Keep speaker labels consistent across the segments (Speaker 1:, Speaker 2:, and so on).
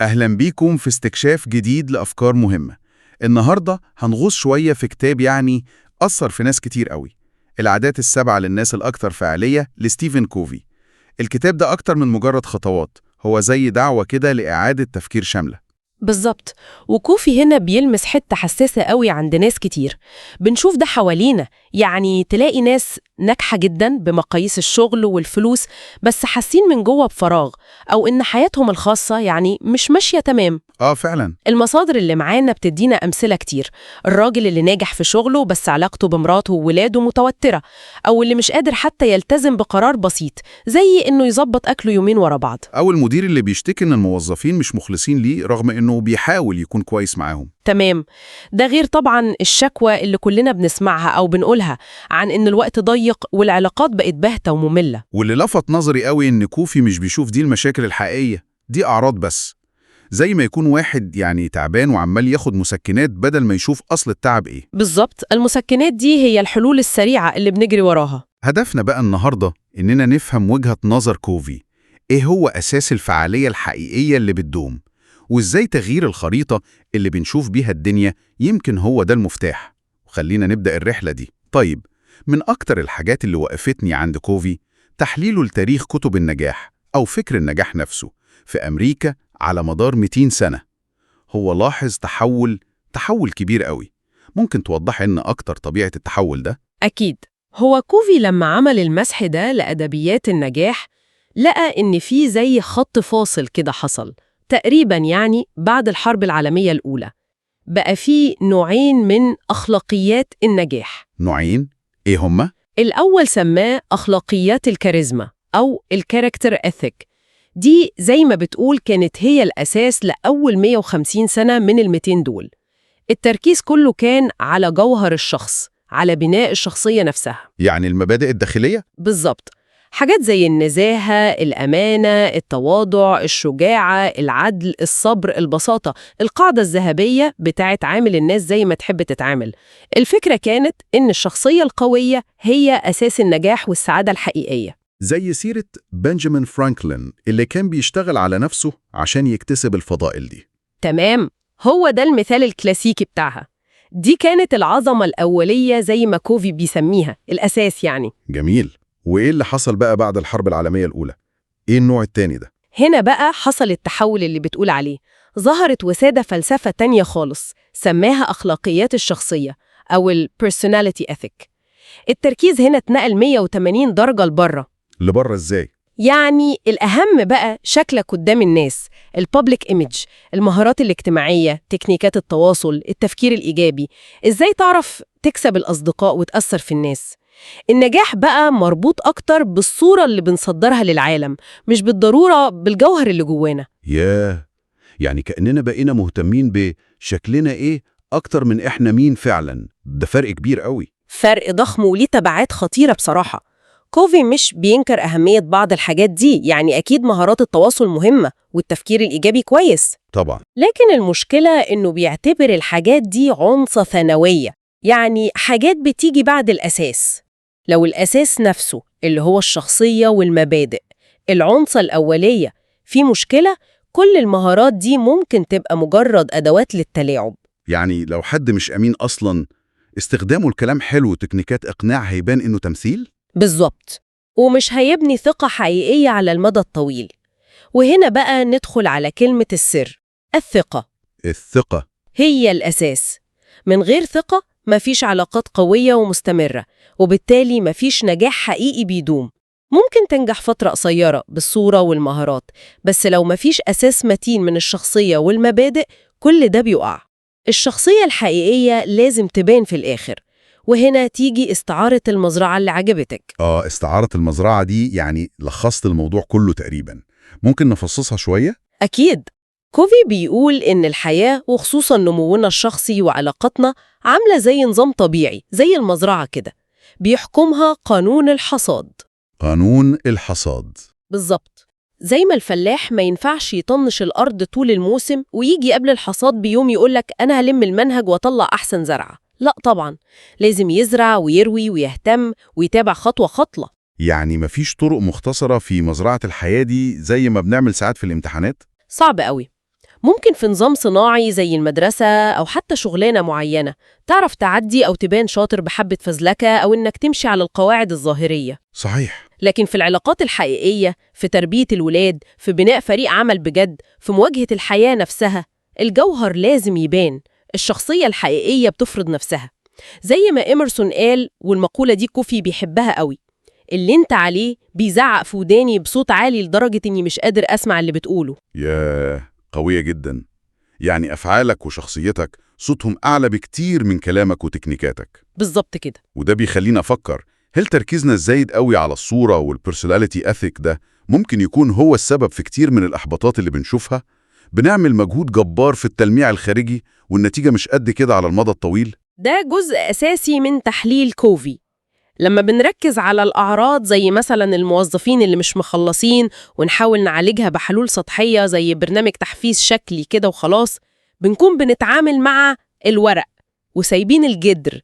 Speaker 1: أهلا بيكم في استكشاف جديد لأفكار مهمة. النهاردة هنغوص شوية في كتاب أثر في ناس كتير قوي، العادات السبعة للناس الأكثر فاعلية لستيفن كوفي. الكتاب ده أكتر من مجرد خطوات، هو زي دعوة كده لإعادة تفكير شاملة.
Speaker 2: بالظبط. وكوفي هنا بيلمس حتة حساسة قوي عند ناس كتير، بنشوف ده حوالينا. يعني تلاقي ناس ناجحة جدا بمقاييس الشغل والفلوس، بس حاسين من جوه بفراغ، أو إن حياتهم الخاصة يعني مش ماشية تمام.
Speaker 1: آه فعلا.
Speaker 2: المصادر اللي معانا بتدينا أمثلة كتير. الراجل اللي ناجح في شغله بس علاقته بمراته وولاده متوترة، أو اللي مش قادر حتى يلتزم بقرار بسيط زي إنه يظبط أكله يومين ورا بعض.
Speaker 1: أو المدير اللي بيشتكي إن الموظفين مش مخلصين ليه رغم إنه بيحاول يكون كويس معاهم.
Speaker 2: تمام. ده غير طبعا الشكوى اللي كلنا بنسمعها أو بنقولها عن إن الوقت ضيق والعلاقات بقت باهتة ومملة.
Speaker 1: واللي لفت نظري قوي إن كوفي مش بيشوف دي المشاكل الحقيقية، دي أعراض بس. زي ما يكون واحد تعبان وعمال ياخد مسكنات بدل ما يشوف أصل التعب إيه.
Speaker 2: بالظبط، المسكنات دي هي الحلول السريعة اللي بنجري وراها.
Speaker 1: هدفنا بقى النهاردة إننا نفهم وجهة نظر كوفي، إيه هو أساس الفعالية الحقيقية اللي بتدوم، وإزاي تغيير الخريطة اللي بنشوف بيها الدنيا يمكن هو ده المفتاح. وخلينا نبدأ الرحلة دي. طيب، من أكتر الحاجات اللي وقفتني عند كوفي تحليله لتاريخ كتب النجاح أو فكر النجاح نفسه في أمريكا على مدار 200 سنة. هو لاحظ تحول كبير قوي. ممكن توضح لنا أكتر طبيعة التحول ده؟
Speaker 2: أكيد. هو كوفي لما عمل المسح ده لأدبيات النجاح لقى إن في زي خط فاصل كده حصل تقريباً بعد الحرب العالمية الأولى. بقى في نوعين من أخلاقيات النجاح.
Speaker 1: نوعين؟ إيه هما؟
Speaker 2: الأول سماه أخلاقيات الكاريزما أو ال character ethic. دي زي ما بتقول كانت هي الأساس لأول 150 سنة من ال200 دول. التركيز كله كان على جوهر الشخص، على بناء الشخصية نفسها.
Speaker 1: يعني المبادئ الداخلية؟
Speaker 2: بالظبط. حاجات زي النزاهة، الأمانة، التواضع، الشجاعة، العدل، الصبر، البساطة، القاعدة الذهبية بتاعت عامل الناس زي ما تحب تتعامل. الفكرة كانت إن الشخصية القوية هي أساس النجاح والسعادة الحقيقية.
Speaker 1: زي سيرة بنجامين فرانكلين اللي كان بيشتغل على نفسه عشان يكتسب الفضائل دي.
Speaker 2: تمام، هو ده المثال الكلاسيكي بتاعها. دي كانت العظمة الأولية زي ما كوفي بيسميها، الأساس يعني.
Speaker 1: جميل. وإيه اللي حصل بقى بعد الحرب العالمية الأولى؟ إيه النوع التاني ده؟
Speaker 2: هنا بقى حصل التحول اللي بتقول عليه. ظهرت وسادة فلسفة تانية خالص سماها أخلاقيات الشخصية أو ال personality ethic. التركيز هنا اتنقل 180 درجة لبره.
Speaker 1: لبره إزاي؟
Speaker 2: يعني الأهم بقى شكلك قدام الناس، ال public image، المهارات الاجتماعية، تكنيكات التواصل، التفكير الإيجابي، إزاي تعرف تكسب الأصدقاء وتأثر في الناس. النجاح بقى مربوط أكتر بالصورة اللي بنصدرها للعالم، مش بالضرورة بالجوهر اللي جوانا.
Speaker 1: ياه، يعني كأننا بقينا مهتمين بشكلنا إيه أكتر من إحنا مين فعلا. ده فرق كبير قوي.
Speaker 2: فرق ضخم وليه تبعات خطيرة بصراحة. كوفي مش بينكر أهمية بعض الحاجات دي، يعني أكيد مهارات التواصل مهمة والتفكير الإيجابي كويس.
Speaker 1: طبعا.
Speaker 2: لكن المشكلة إنه بيعتبر الحاجات دي عنصة ثانوية، يعني حاجات بتيجي بعد الأساس. لو الأساس نفسه اللي هو الشخصية والمبادئ، العنصة الأولية، في مشكلة، كل المهارات دي ممكن تبقى مجرد أدوات للتلاعب.
Speaker 1: يعني لو حد مش أمين أصلا، استخدامه الكلام حلو وتكنيكات إقناع هيبان إنه تمثيل؟
Speaker 2: بالظبط. ومش هيبني ثقة حقيقية على المدى الطويل. وهنا بقى ندخل على كلمة السر، الثقة.
Speaker 1: الثقة
Speaker 2: هي الأساس. من غير ثقة مفيش علاقات قوية ومستمرة، وبالتالي مفيش نجاح حقيقي بيدوم. ممكن تنجح فترة قصيرة بالصورة والمهارات، بس لو مفيش أساس متين من الشخصية والمبادئ كل ده بيقع. الشخصية الحقيقية لازم تبان في الآخر. وهنا تيجي استعارة المزرعة اللي عجبتك.
Speaker 1: آه، استعارة المزرعة دي يعني لخصت الموضوع كله تقريبا. ممكن نفصصها شوية؟
Speaker 2: أكيد. كوفي بيقول إن الحياة وخصوصا نمونا الشخصي وعلاقتنا عاملة زي نظام طبيعي، زي المزرعة كده، بيحكمها قانون الحصاد.
Speaker 1: قانون الحصاد.
Speaker 2: بالظبط. زي ما الفلاح ما ينفعش يطنش الأرض طول الموسم ويجي قبل الحصاد بيوم يقولك أنا هلم المنهج وأطلع أحسن زرعة. لا طبعا، لازم يزرع ويروي ويهتم ويتابع خطوة خطوة.
Speaker 1: يعني مفيش طرق مختصرة في مزرعة الحياة دي زي ما بنعمل ساعات في الامتحانات؟
Speaker 2: صعب قوي. ممكن في نظام صناعي زي المدرسة أو حتى شغلانة معينة تعرف تعدي أو تبان شاطر بحبة فزلكة أو إنك تمشي على القواعد الظاهرية.
Speaker 1: صحيح.
Speaker 2: لكن في العلاقات الحقيقية، في تربية الولاد، في بناء فريق عمل بجد، في مواجهة الحياة نفسها، الجوهر لازم يبان. الشخصية الحقيقية بتفرض نفسها. زي ما إيمرسون قال، والمقولة دي كوفي بيحبها قوي، اللي انت عليه بيزعق في وداني بصوت عالي لدرجة اني مش قادر أسمع اللي بتقوله.
Speaker 1: ياه، قوية جدا. يعني أفعالك وشخصيتك صوتهم أعلى بكتير من كلامك وتكنيكاتك.
Speaker 2: بالظبط كده.
Speaker 1: وده بيخلينا أفكر، هل تركيزنا الزايد قوي على الصورة وال personality ethic ده ممكن يكون هو السبب في كتير من الإحباطات اللي بنشوفها؟ بنعمل مجهود جبار في التلميع الخارجي والنتيجة مش قد كده على المدى الطويل؟
Speaker 2: ده جزء أساسي من تحليل كوفي. لما بنركز على الأعراض زي مثلا الموظفين اللي مش مخلصين ونحاول نعالجها بحلول سطحية زي برنامج تحفيز شكلي كده وخلاص، بنكون بنتعامل مع الورق وسايبين الجذر.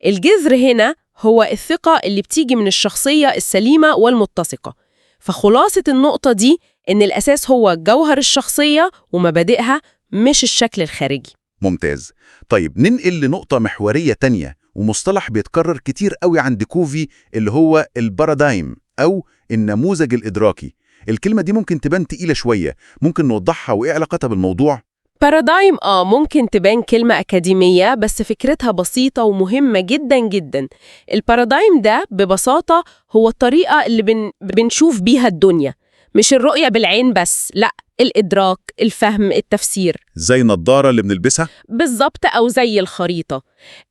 Speaker 2: الجذر هنا هو الثقة اللي بتيجي من الشخصية السليمة والمتسقة. فخلاصة النقطة دي إن الأساس هو جوهر الشخصية ومبادئها، مش الشكل الخارجي.
Speaker 1: ممتاز. طيب ننقل لنقطة محورية تانية ومصطلح بيتكرر كتير قوي عند كوفي، اللي هو ال paradigm أو النموذج الإدراكي. الكلمة دي ممكن تبان تقيلة شوية، ممكن نوضحها وإيه علاقتها بالموضوع؟
Speaker 2: paradigm ممكن تبان كلمة أكاديمية، بس فكرتها بسيطة ومهمة جدا جدا. ال paradigm ده ببساطة هو الطريقة اللي بنشوف بيها الدنيا، مش الرؤية بالعين بس، لا، الإدراك، الفهم، التفسير.
Speaker 1: زي النضارة اللي بنلبسها؟
Speaker 2: بالظبط، أو زي الخريطة.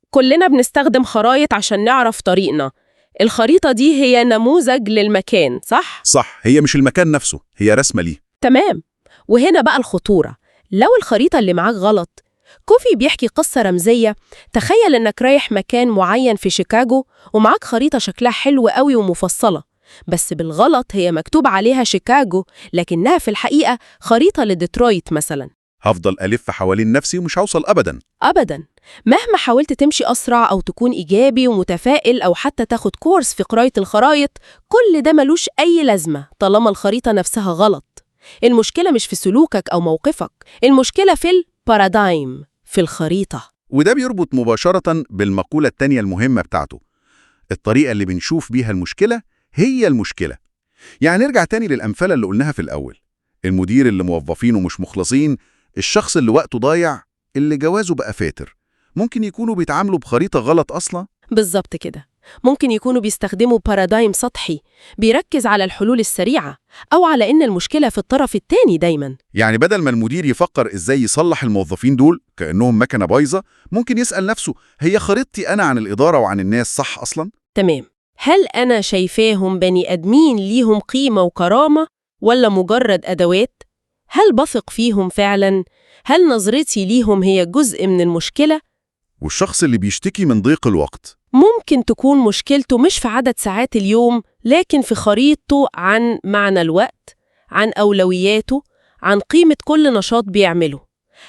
Speaker 2: كلنا بنستخدم خرايط عشان نعرف طريقنا. الخريطة دي هي نموذج للمكان، صح؟
Speaker 1: صح، هي مش المكان نفسه، هي رسمة ليه.
Speaker 2: تمام. وهنا بقى الخطورة، لو الخريطة اللي معاك غلط. كوفي بيحكي قصة رمزية. تخيل إنك رايح مكان معين في شيكاغو ومعاك خريطة شكلها حلو قوي ومفصلة، بس بالغلط هي مكتوب عليها شيكاغو، لكنها في الحقيقة خريطة لديترويت مثلا.
Speaker 1: هفضل ألف حوالين نفسي ومش هوصل أبدا.
Speaker 2: أبدا. مهما حاولت تمشي أسرع أو تكون إيجابي ومتفائل أو حتى تاخد كورس في قراية الخرايط، كل ده ملوش أي لازمة طالما الخريطة نفسها غلط. المشكلة مش في سلوكك أو موقفك، المشكلة في ال paradigm، في الخريطة.
Speaker 1: وده بيربط مباشرة بالمقولة التانية المهمة بتاعته، الطريقة اللي بنشوف بيها المشكلة هي المشكلة. يعني نرجع تاني للأمثلة اللي قلناها في الأول، المدير اللي موظفينه مش مخلصين، الشخص اللي وقته ضايع، اللي جوازه بقى فاتر، ممكن يكونوا بيتعاملوا بخريطة غلط أصلا؟
Speaker 2: بالظبط كده. ممكن يكونوا بيستخدموا paradigm سطحي بيركز على الحلول السريعة أو على إن المشكلة في الطرف التاني دايما.
Speaker 1: يعني بدل ما المدير يفكر إزاي يصلح الموظفين دول كأنهم مكنة بايظة، ممكن يسأل نفسه هي خريطتي أنا عن الإدارة وعن الناس صح أصلا؟
Speaker 2: تمام. هل أنا شايفاهم بني آدمين ليهم قيمة وكرامة ولا مجرد أدوات؟ هل بثق فيهم فعلا؟ هل نظرتي ليهم هي جزء من المشكلة؟
Speaker 1: والشخص اللي بيشتكي من ضيق الوقت
Speaker 2: ممكن تكون مشكلته مش في عدد ساعات اليوم، لكن في خريطته عن معنى الوقت، عن أولوياته، عن قيمة كل نشاط بيعمله.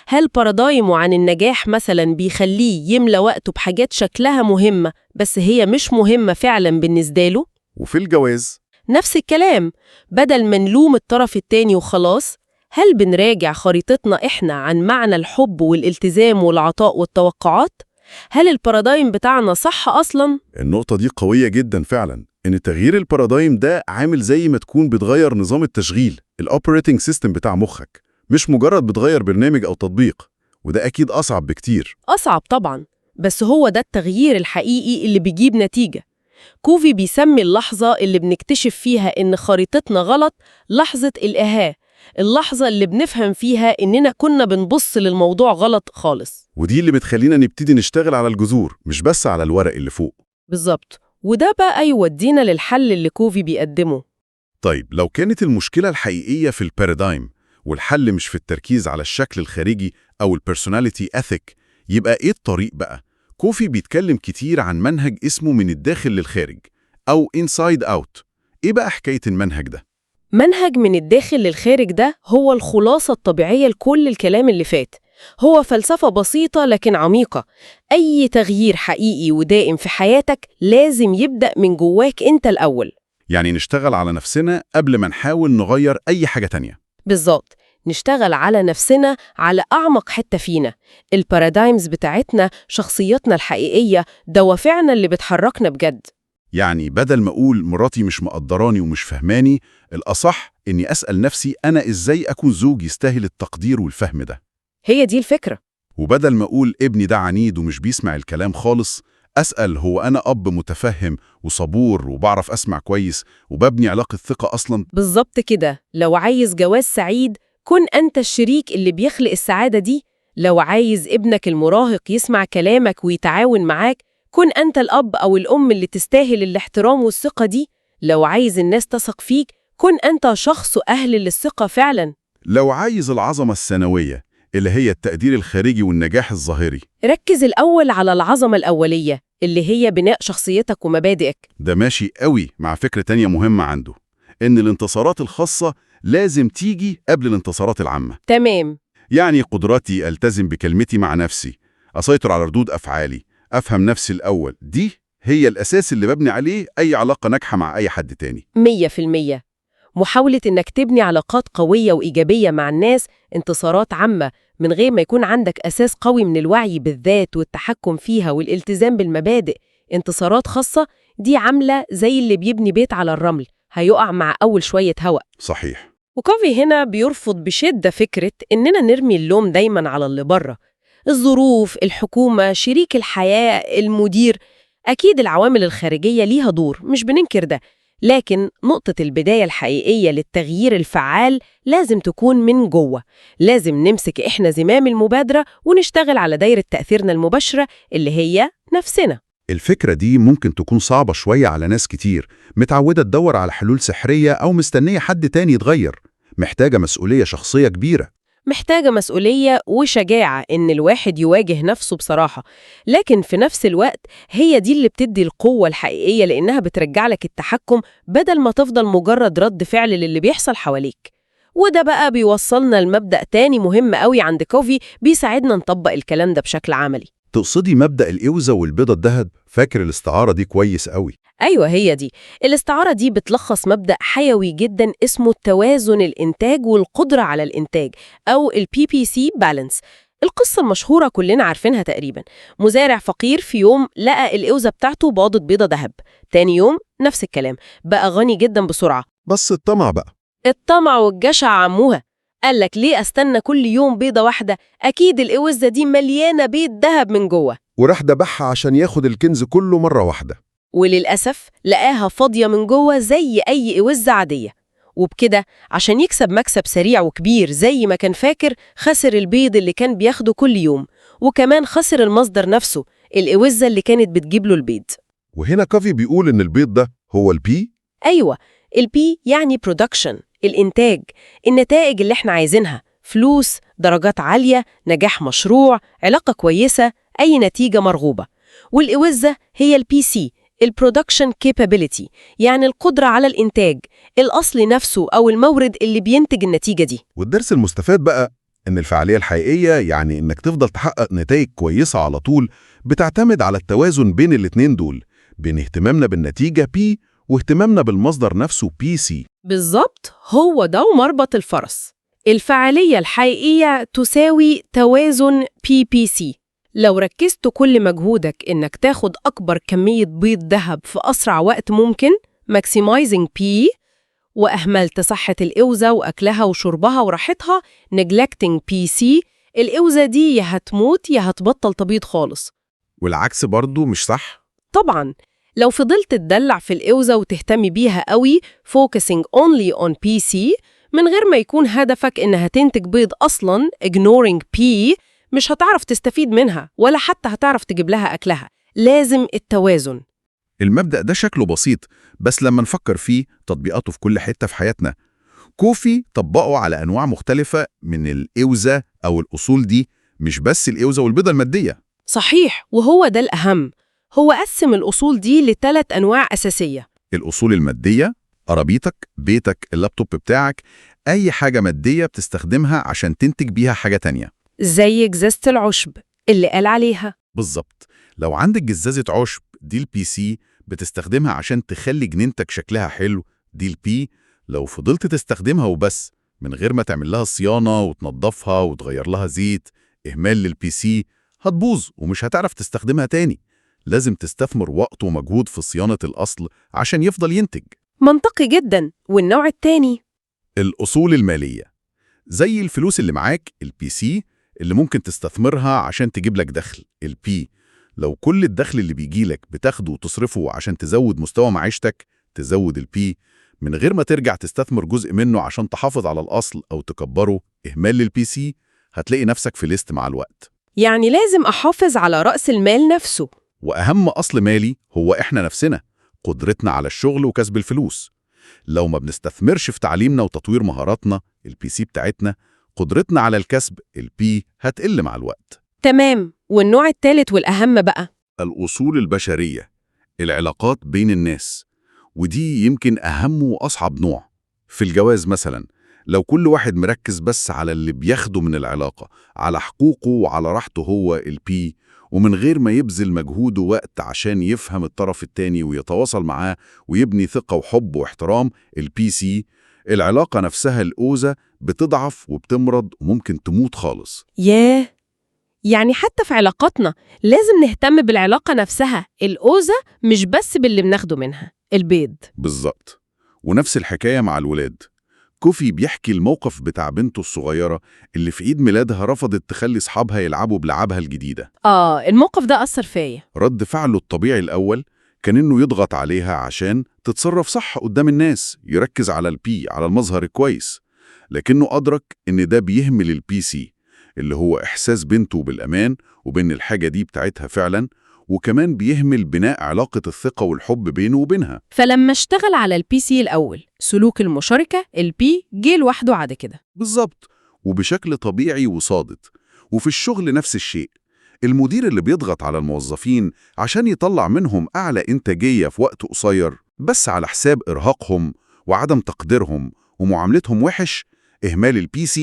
Speaker 2: هل بارادايمه عن النجاح مثلا بيخليه يملى وقته بحاجات شكلها مهمة بس هي مش مهمة فعلا بالنسبة له؟
Speaker 1: وفي الجواز
Speaker 2: نفس الكلام. بدل ما نلوم الطرف التاني وخلاص، هل بنراجع خريطتنا إحنا عن معنى الحب والالتزام والعطاء والتوقعات؟ هل ال paradigm بتاعنا صح أصلاً؟
Speaker 1: النقطة دي قوية جدا فعلا، إن تغيير ال paradigm ده عامل زي ما تكون بتغير نظام التشغيل، ال operating system بتاع مخك، مش مجرد بتغير برنامج أو تطبيق، وده أكيد أصعب بكتير.
Speaker 2: أصعب طبعاً، بس هو ده التغيير الحقيقي اللي بيجيب نتيجة. كوفي بيسمي اللحظة اللي بنكتشف فيها إن خريطتنا غلط لحظة ال aha، اللحظة اللي بنفهم فيها إننا كنا بنبص للموضوع غلط خالص.
Speaker 1: ودي اللي بتخلينا نبتدي نشتغل على الجذور، مش بس على الورق اللي فوق.
Speaker 2: بالظبط. وده بقى يودينا للحل اللي كوفي بيقدمه.
Speaker 1: طيب لو كانت المشكلة الحقيقية في ال paradigm والحل مش في التركيز على الشكل الخارجي أو ال personality ethic، يبقى إيه الطريق بقى؟ كوفي بيتكلم كتير عن منهج اسمه من الداخل للخارج أو inside out. إيه بقى حكاية المنهج ده؟
Speaker 2: منهج من الداخل للخارج ده هو الخلاصة الطبيعية لكل الكلام اللي فات. هو فلسفة بسيطة لكن عميقة. أي تغيير حقيقي ودائم في حياتك لازم يبدأ من جواك أنت الأول.
Speaker 1: يعني نشتغل على نفسنا قبل ما نحاول نغير أي حاجة تانية.
Speaker 2: بالظبط. نشتغل على نفسنا، على أعمق حتة فينا، ال paradigms بتاعتنا، شخصيتنا الحقيقية، دوافعنا اللي بتحركنا بجد.
Speaker 1: يعني بدل ما أقول مراتي مش مقدراني ومش فهماني، الأصح إني أسأل نفسي أنا إزاي أكون زوج يستاهل التقدير والفهم ده.
Speaker 2: هي دي الفكرة.
Speaker 1: وبدل ما أقول ابني ده عنيد ومش بيسمع الكلام خالص، أسأل هو أنا أب متفهم وصبور وبعرف أسمع كويس وببني علاقة ثقة أصلاً؟
Speaker 2: بالظبط كده. لو عايز جواز سعيد، كن أنت الشريك اللي بيخلق السعادة دي. لو عايز ابنك المراهق يسمع كلامك ويتعاون معاك، كن أنت الأب أو الأم اللي تستاهل الاحترام والثقة دي. لو عايز الناس تثق فيك، كن أنت شخص أهل للثقة فعلاً.
Speaker 1: لو عايز العظمة الثانوية اللي هي التقدير الخارجي والنجاح الظاهري،
Speaker 2: ركز الأول على العظمة الأولية اللي هي بناء شخصيتك ومبادئك.
Speaker 1: ده ماشي قوي مع فكرة تانية مهمة عنده، إن الانتصارات الخاصة لازم تيجي قبل الانتصارات العامة.
Speaker 2: تمام.
Speaker 1: يعني قدرتي ألتزم بكلمتي مع نفسي، أسيطر على ردود أفعالي، أفهم نفسي الأول، دي هي الأساس اللي ببني عليه أي علاقة ناجحة مع أي حد تاني.
Speaker 2: 100%. محاولة إنك تبني علاقات قوية وإيجابية مع الناس، انتصارات عامة، من غير ما يكون عندك أساس قوي من الوعي بالذات والتحكم فيها والالتزام بالمبادئ، انتصارات خاصة، دي عاملة زي اللي بيبني بيت على الرمل، هيقع مع أول شوية هواء.
Speaker 1: صحيح.
Speaker 2: وكوفي هنا بيرفض بشدة فكرة إننا نرمي اللوم دايماً على اللي بره، الظروف، الحكومة، شريك الحياة، المدير. أكيد العوامل الخارجية ليها دور، مش بننكر ده، لكن نقطة البداية الحقيقية للتغيير الفعال لازم تكون من جوه. لازم نمسك إحنا زمام المبادرة ونشتغل على دايرة تأثيرنا المباشرة اللي هي نفسنا.
Speaker 1: الفكرة دي ممكن تكون صعبة شوية على ناس كتير متعودة تدور على حلول سحرية أو مستنية حد تاني يتغير. محتاجة مسؤولية شخصية كبيرة.
Speaker 2: محتاجة مسؤولية وشجاعة إن الواحد يواجه نفسه بصراحة، لكن في نفس الوقت هي دي اللي بتدي القوة الحقيقية، لأنها بترجع لك التحكم بدل ما تفضل مجرد رد فعل للي بيحصل حواليك. وده بقى بيوصلنا لمبدأ تاني مهم قوي عند كوفي بيساعدنا نطبق الكلام ده بشكل عملي.
Speaker 1: تقصدي مبدأ الإوزة والبيضة الذهب؟ فاكر الاستعارة دي كويس قوي.
Speaker 2: أيوة هي دي. الاستعارة دي بتلخص مبدأ حيوي جدا اسمه توازن الإنتاج والقدرة على الإنتاج، أو ال PPC balance. القصة المشهورة كلنا عارفينها تقريبا. مزارع فقير في يوم لقى الإوزة بتاعته باضت بيضة ذهب، تاني يوم نفس الكلام، بقى غني جدا بسرعة.
Speaker 1: بس الطمع بقى،
Speaker 2: الطمع والجشع عموها. قالك ليه أستنى كل يوم بيضة واحدة؟ أكيد الإوزة دي مليانة بيض ذهب من جوه.
Speaker 1: وراح دبحها عشان ياخد الكنز كله مرة واحدة.
Speaker 2: وللأسف لقاها فاضية من جوه زي أي إوزة عادية. وبكده عشان يكسب مكسب سريع وكبير زي ما كان فاكر، خسر البيض اللي كان بياخده كل يوم، وكمان خسر المصدر نفسه، الإوزة اللي كانت بتجيب له البيض.
Speaker 1: وهنا كوفي بيقول إن البيض ده هو ال P.
Speaker 2: أيوة، ال P يعني production، الإنتاج، النتائج اللي احنا عايزينها، فلوس، درجات عالية، نجاح مشروع، علاقة كويسة، أي نتيجة مرغوبة. والإوزة هي ال PC، ال production capability، يعني القدرة على الإنتاج، الأصل نفسه أو المورد اللي بينتج النتيجة دي.
Speaker 1: والدرس المستفاد بقى إن الفعالية الحقيقية، يعني إنك تفضل تحقق نتائج كويسة على طول، بتعتمد على التوازن بين الاتنين دول، بين اهتمامنا بالنتيجة P واهتمامنا بالمصدر نفسه PC.
Speaker 2: بالظبط، هو ده مربط الفرس. الفعالية الحقيقية تساوي توازن PPC. لو ركزت كل مجهودك إنك تاخد أكبر كمية بيض ذهب في أسرع وقت ممكن، maximizing P، وأهملت صحة الإوزة وأكلها وشربها وراحتها، neglecting PC، الإوزة دي يا هتموت يا هتبطل تبيض خالص.
Speaker 1: والعكس برضو مش صح؟
Speaker 2: طبعا لو فضلت تدلع في الإوزة وتهتمي بيها قوي، focusing only on PC، من غير ما يكون هدفك إنها تنتج بيض أصلاً، ignoring P، مش هتعرف تستفيد منها ولا حتى هتعرف تجيب لها أكلها. لازم التوازن.
Speaker 1: المبدأ ده شكله بسيط، بس لما نفكر فيه تطبيقاته في كل حتة في حياتنا. كوفي طبقه على أنواع مختلفة من الإوزة أو الأصول دي، مش بس الإوزة والبيضة المادية.
Speaker 2: صحيح، وهو ده الأهم. هو قسم الأصول دي لثلاث أنواع أساسية.
Speaker 1: الأصول المادية، عربيتك، بيتك، اللابتوب بتاعك، أي حاجة مادية بتستخدمها عشان تنتج بيها حاجة تانية.
Speaker 2: زي جزازة العشب اللي قال عليها.
Speaker 1: بالظبط. لو عندك جزازة عشب، دي ال PC، بتستخدمها عشان تخلي جنينتك شكلها حلو، دي ال P. لو فضلت تستخدمها وبس من غير ما تعمل لها صيانة وتنظفها وتغير لها زيت، إهمال لل PC، هتبوظ ومش هتعرف تستخدمها تاني. لازم تستثمر وقت ومجهود في صيانة الأصل عشان يفضل ينتج.
Speaker 2: منطقي جدا. والنوع التاني؟
Speaker 1: الأصول المالية، زي الفلوس اللي معاك ال PC اللي ممكن تستثمرها عشان تجيب لك دخل ال P. لو كل الدخل اللي بيجي لك بتاخده وتصرفه عشان تزود مستوى معيشتك، تزود ال P، من غير ما ترجع تستثمر جزء منه عشان تحافظ على الأصل أو تكبره، إهمال لل PC، هتلاقي نفسك فلست مع الوقت.
Speaker 2: يعني لازم أحافظ على رأس المال نفسه.
Speaker 1: وأهم أصل مالي هو إحنا نفسنا، قدرتنا على الشغل وكسب الفلوس. لو ما بنستثمرش في تعليمنا وتطوير مهاراتنا ال PC بتاعتنا، قدرتنا على الكسب ال P هتقل مع الوقت.
Speaker 2: تمام. والنوع الثالث والأهم بقى؟
Speaker 1: الأصول البشرية، العلاقات بين الناس، ودي يمكن أهم وأصعب نوع. في الجواز مثلا، لو كل واحد مركز بس على اللي بياخده من العلاقة، على حقوقه وعلى راحته هو ال P، ومن غير ما يبذل مجهود ووقت عشان يفهم الطرف التاني ويتواصل معاه ويبني ثقة وحب واحترام ال PC، العلاقة نفسها الأوزة بتضعف وبتمرض وممكن تموت خالص.
Speaker 2: ياه، يعني حتى في علاقاتنا لازم نهتم بالعلاقة نفسها الأوزة، مش بس باللي بناخده منها البيض.
Speaker 1: بالظبط. ونفس الحكاية مع الولاد. كوفي بيحكي الموقف بتاع بنته الصغيرة اللي في عيد ميلادها رفضت تخلي أصحابها يلعبوا بلعبها الجديدة.
Speaker 2: الموقف ده أثر فيا.
Speaker 1: رد فعله الطبيعي الأول كان إنه يضغط عليها عشان تتصرف صح قدام الناس، يركز على ال P، على المظهر الكويس. لكنه أدرك إن ده بيهمل ال PC، اللي هو إحساس بنته بالأمان وبإن الحاجة دي بتاعتها فعلا، وكمان بيهمل بناء علاقة الثقة والحب بينه وبينها.
Speaker 2: فلما اشتغل على ال PC الأول، سلوك المشاركة ال P جه لوحده عاد كده.
Speaker 1: بالظبط، وبشكل طبيعي وصادق. وفي الشغل نفس الشيء، المدير اللي بيضغط على الموظفين عشان يطلع منهم أعلى إنتاجية في وقت قصير، بس على حساب إرهاقهم وعدم تقديرهم ومعاملتهم وحش، إهمال ال PC،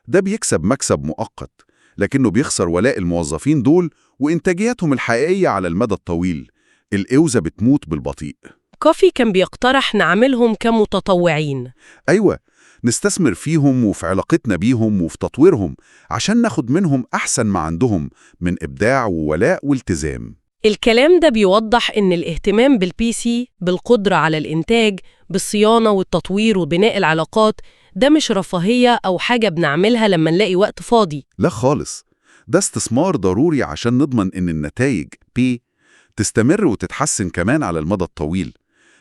Speaker 1: ده بيكسب مكسب مؤقت، لكنه بيخسر ولاء الموظفين دول وإنتاجيتهم الحقيقية على المدى الطويل. الإوزة بتموت بالبطيء.
Speaker 2: كوفي كان بيقترح نعملهم كمتطوعين.
Speaker 1: أيوة، نستثمر فيهم وفي علاقتنا بيهم وفي تطويرهم عشان ناخد منهم أحسن ما عندهم من إبداع وولاء والتزام.
Speaker 2: الكلام ده بيوضح إن الاهتمام بال PC، بالقدرة على الإنتاج، بالصيانة والتطوير وبناء العلاقات، ده مش رفاهية أو حاجة بنعملها لما نلاقي وقت فاضي.
Speaker 1: لا خالص، ده استثمار ضروري عشان نضمن إن النتائج P تستمر وتتحسن كمان على المدى الطويل.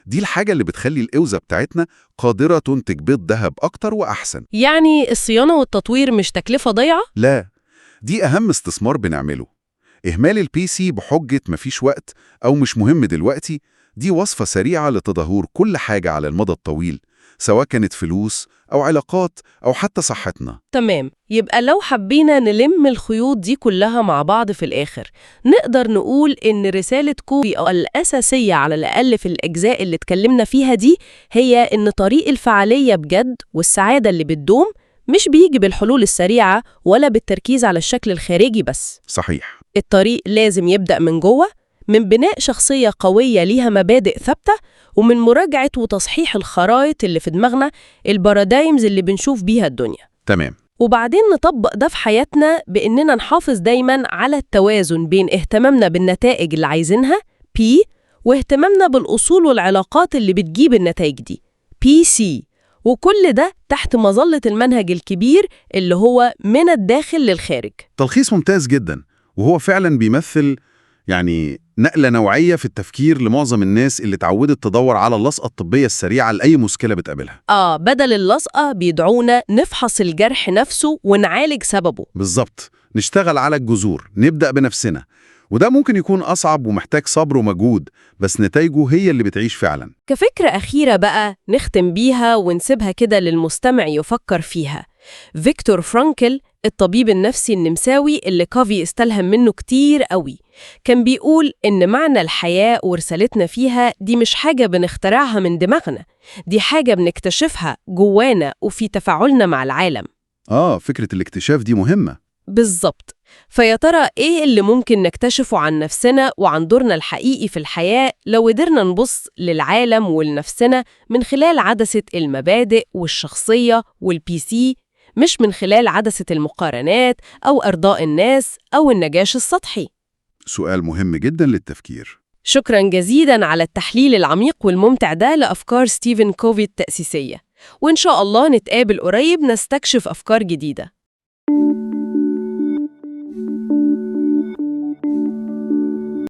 Speaker 1: دي الحاجة اللي بتخلي الإوزة بتاعتنا قادرة تنتج بيض ذهب أكتر وأحسن.
Speaker 2: يعني الصيانة والتطوير مش تكلفة ضايعة؟
Speaker 1: لا، دي أهم استثمار بنعمله. إهمال ال PC بحجة مفيش وقت أو مش مهم دلوقتي، دي وصفة سريعة لتدهور كل حاجة على المدى الطويل، سواء كانت فلوس أو علاقات أو حتى صحتنا.
Speaker 2: تمام، يبقى لو حبينا نلم الخيوط دي كلها مع بعض في الآخر، نقدر نقول إن رسالة كوفي أو الأساسية على الأقل في الأجزاء اللي اتكلمنا فيها دي، هي إن طريق الفعالية بجد والسعادة اللي بتدوم مش بيجي بالحلول السريعة ولا بالتركيز على الشكل الخارجي بس.
Speaker 1: صحيح.
Speaker 2: الطريق لازم يبدأ من جوه، من بناء شخصية قوية ليها مبادئ ثابتة، ومن مراجعة وتصحيح الخرائط اللي في دماغنا، ال paradigms اللي بنشوف بيها الدنيا.
Speaker 1: تمام.
Speaker 2: وبعدين نطبق ده في حياتنا بإننا نحافظ دايماً على التوازن بين اهتمامنا بالنتائج اللي عايزينها P، واهتمامنا بالأصول والعلاقات اللي بتجيب النتائج دي PC، وكل ده تحت مظلة المنهج الكبير اللي هو من الداخل للخارج.
Speaker 1: تلخيص ممتاز جدا، وهو فعلا بيمثل يعني نقلة نوعية في التفكير لمعظم الناس اللي اتعودت تدور على اللصقة الطبية السريعة لأي مشكلة بتقابلها.
Speaker 2: بدل اللصقة بيدعونا نفحص الجرح نفسه ونعالج سببه.
Speaker 1: بالظبط، نشتغل على الجذور، نبدأ بنفسنا، وده ممكن يكون أصعب ومحتاج صبر ومجهود، بس نتائجه هي اللي بتعيش فعلا.
Speaker 2: كفكرة أخيرة بقى نختم بيها ونسيبها كده للمستمع يفكر فيها. فيكتور فرانكل الطبيب النفسي النمساوي اللي كوفي استلهم منه كتير قوي، كان بيقول إن معنى الحياة ورسالتنا فيها دي مش حاجة بنخترعها من دماغنا، دي حاجة بنكتشفها جوانا وفي تفاعلنا مع العالم.
Speaker 1: فكرة الاكتشاف دي مهمة.
Speaker 2: بالظبط. فيا ترى إيه اللي ممكن نكتشفه عن نفسنا وعن دورنا الحقيقي في الحياة لو قدرنا نبص للعالم ولنفسنا من خلال عدسة المبادئ والشخصية وال PC، مش من خلال عدسة المقارنات أو إرضاء الناس أو النجاح السطحي؟
Speaker 1: سؤال مهم جدا للتفكير.
Speaker 2: شكرا جزيلا على التحليل العميق والممتع ده لأفكار ستيفن كوفي التأسيسية، وإن شاء الله نتقابل قريب نستكشف أفكار جديدة.